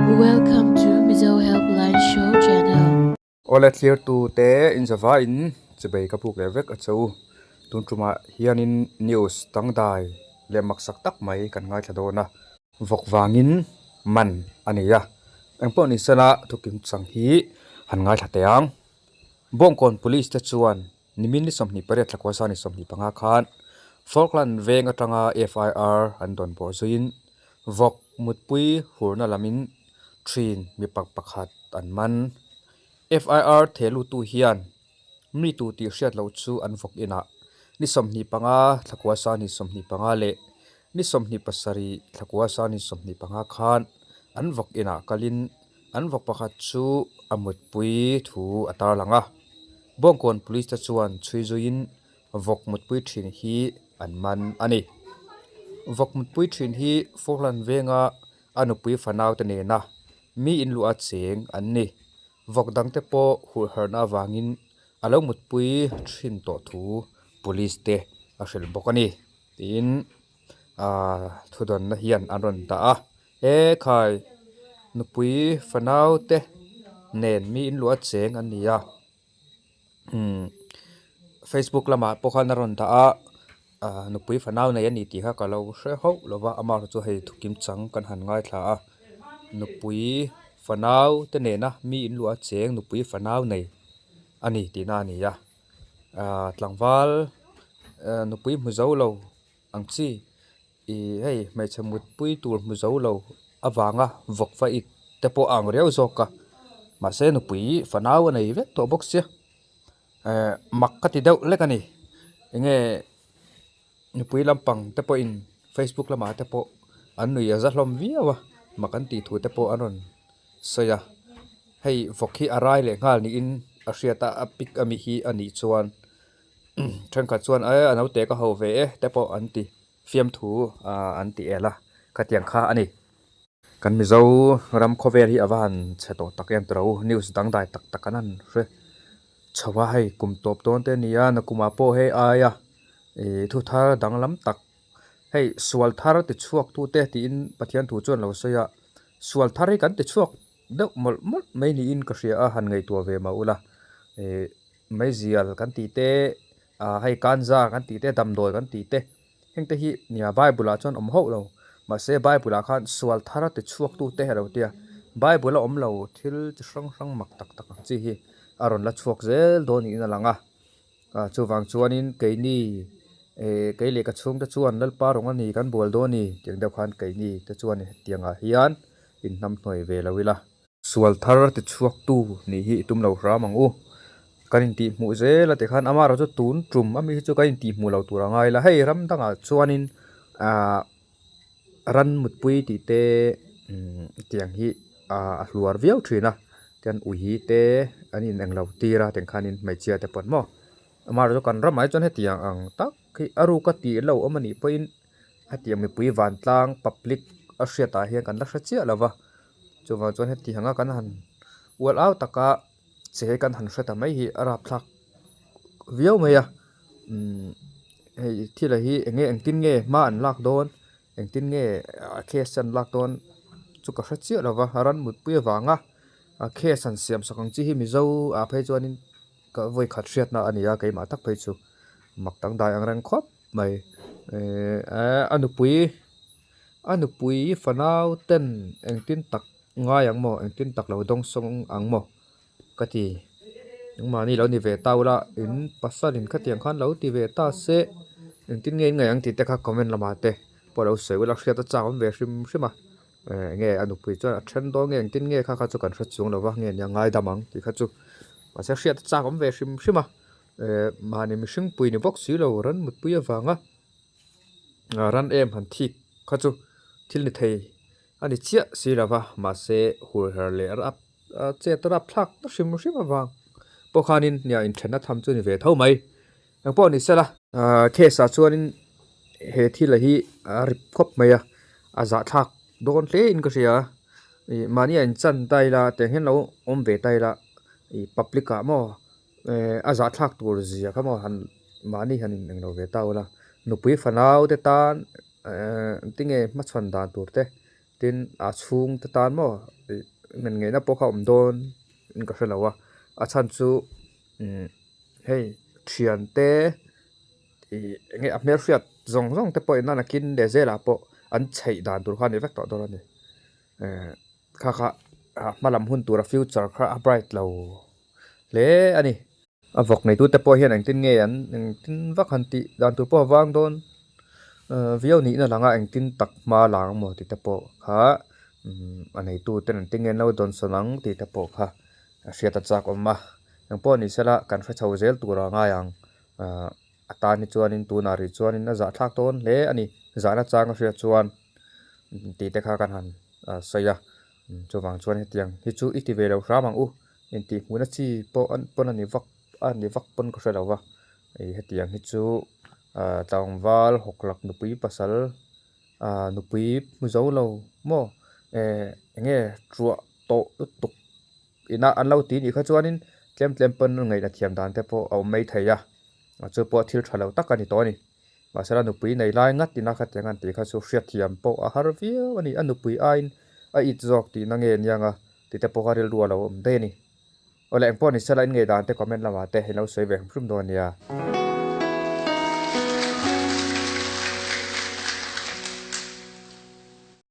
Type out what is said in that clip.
Welcome to Mizo Helpline Show channel. Awle thlirtu te inzava in chibei ka puk leh vek a che u. Tun tumah hianin news dangdai leh maksak tak mai kan ngaithla dawn a. Vawk vangin man a nei a. Engpawh ni sela thukim chang hi han ngaithla teh ang. Bawngkawn Police te chuan Nimin ni 28 thla kuasa ni 25 khan Falkland veng atanga FIR an dawn pawh zuiin vawk mutpui hurna lamin thin mipa pakhat an man. FIR thehlutu hian mi tu tih hriat loh chu an vawk inah ni 25 thla kuasa ni 25 leh ni 27 thla kuasa ni 25 khan an vawk inah kalin An vawk pakhat chu a mutpui thu a tarlang a, Bawngkawn Police te chuan chhui zuiin vawk mutpui thin hi an man a ni. Vawk mutpui thin hi Falkland venga a nupui fanau te nena mi inluah a cheng an ni. Vawk dangte pawh hurhharhna avangin a lo mutpui thin tawh thu Police te a hrilh bawk a ni tiin aaa thudawnna hian an rawn dah a. He khai nupui fanau te nen mi in luah cheng an ni a umm facebook lamah pawh khan a rawn dah a ah nupui fanau nei a ni tih kha ka lo hre hauh lo va amaherawhchu chu hei thu kim chang kan han ngaithla a nupui fanau te nena mi in luah cheng nupui fanau nei a ni tihna a ni a ah tlangval nupui hmu zo lo ang chi. Ih hei hmeichhe mutpui tur hmu zo lo avanga vawk va it te pawh a ang riau zawk a mahse nupui fanau a nei vek tawh bawk sia eh mak ka ti deuh lek a ni enge nupui lampang te pawhin facebook lamah te pawh an nui a za hlawm viau a mak an tih thu te pawh an rawn sawi a hei vawk hi a rai leh nghal niin a hriat a a pic ami hi a nih chuan. Thenkhat chuan e a naute ka ho ve e te pawh an ti fiamthu ah an ti el a khatiang kha a ni. Kan Mizo ram khawvel hi a va han chhe tawh tak em tiro news dangdai tak tak an han hre chho a hei kum tawp dawn te a ni a nakumah pawh hei aia ih thu thar danglam tak hei sual thar ti chhuak tu te tiin Pathian thu chuan lo sawi a sual thar hi kan ti chhuak deuh mawlh mawlh mai niin ka hria a han ngaihtuah ve mah ula ih. Meizial kan tih te, ah hei kanza kan tih te, damdawi kan tih te, heng te hi nia Bible ah chuan awm hauh lo. Mahse Bible ah khan sual thar ti chhuak tu te a lo tia. Bible a awm lo thil chi hrang hrang mak tak tak ang chi hi a rawn la chhuak zel dawn niin a lang a. Ah chuvang chuanin keini eh kei leh ka chhungte chuan Lalpa rawng a ni kan bual dawn a ni tiang deuh khan keini te chuan hetiang ah hian inhnamhnuai ve lo ila. Sual thar ti chhuaktu nih hi i tum lo hram ang u. Kan intihhmuh zel a tikhan amaherawh chu tun tum ami hi chu kan intihhmuh lo tur a ngai la. Hei ram dangah chuanin ahh ran mutpui tih te umm tiang hi ahh a hluar viau thin a. Tian ui te an in englo tir a tiangkhanin hmeichhia te pawh maw. Amaherawh chu kan ramah hi chuan hetiang ang tak hi a ruk a tih lo awm a nih pawhin hetiang mipui vantlang public a hriatah hian kan la hre chiah lo va. Chuvang chuan heti anga kan han ual au taka che kan han hre ta mai hi a rapthlak viau mai a umm hei thil a hi eng nge engtin nge hma an lak dawn engtin nge a case an lak dawn chu ka hre chiah lo va a ran mutpui avanga a case han siam sak ang chi hi mizo ah phei chuanin ka vawi khat hriatna a ni a keimah tak phei chu mak dangdai ang reng khawp mai ehh a nupui. A nupui fanau ten engtin tak ngai ang maw engtin tak lo dawng sawng ang maw ka ti engmahni lo ni ve ta ula in pasal in khatiang khan lo ti ve ta se engtin nge in ngaih ang tih te kha comment lamah te pawh lo sawi ula hriat a chak awm ve hrim hrim a eh enge a nupui chuan a then dawn nge engtin nge kha kha chu kan hre chuang lo va nge nia ngaidam ang tih kha chu mahse hriat a chak awm ve hrim hrim a eh mahni mihring pui ni bawk si lo ran mutpui avanga. Ran em han thik kha chu thil ni thei a ni chiah si lo va, mahse hur her leh rap chet rap thlak na hrim hrim avang pawh khanin nia inthenna tham chu ni ve tho mai. Eng pawh ni sela. Case ah chuanin he thil a hi a rip khawp mai a, a zahthlak dawn hle in ka hria. Ih mahni a inchan ta ila tiang hian lo awm ve ta ila ih public ah maw Eh a zahthlak tur zia kha maw han mahni han in englo ve ta ula nupui fanau te tan eh tinge hmachhawn dan tur te Tin, a chhungte tan maw ih ngen ngeihna pawh kha a awm dawn in ka hre lo a, a chhan chu umm hei thiante ih eng nge a hmelhriat zawng zawng te pawh in a nakin leh zelah pawh an chheih dan tur kha a ni vek tawh dawn a ni eh kha kha hma lam hun tura future kha a bright lo hle a ni. A vawk neitute pawh hian engtin nge an engtin vak han tih dan tur pawh a vang dawn viau niin a lang a engtin tak hma la ang maw tih te pawh kha a neituten engtin nge an lo dawnsawn ang tih te pawh kha a hriat a chak awm a engpawh ni sela kan hre chho zel tur a ngai ang ahh a tan hi chuanin tunah rih chuanin a zahthlak dawn hle a ni zahna chang a hriat chuan tih te kha kan han sawi a chuvang chuan hetiang hi chu i ti ve lo hram ang u. Intihhmuhna chi pawh an pawn a ni vak a ni vak pawn ka hre lo va ih hetiang hi chu ah tlangval hawklak nupui pasal ah nupui hmu zo lo maw eh eng nge truah tawh lutuk ina an lo ti nih kha chuanin tlem tlem pawn ngaihna thiam dan te pawh a awm mai thei a chu pawh thil tha lo tak a ni tawh a ni mahsela nupui nei lai ngat ina khatiang an tih kha chu hriatthiam pawh a har viau a ni a nupui aiin a it zawk tihna nge niang a. Tih te pawh kha rilru a lo awm daih a ni. Awle engpawh ni sela in ngei dan te comment lamah te in lo sawi ve hrim hrim dawn nia.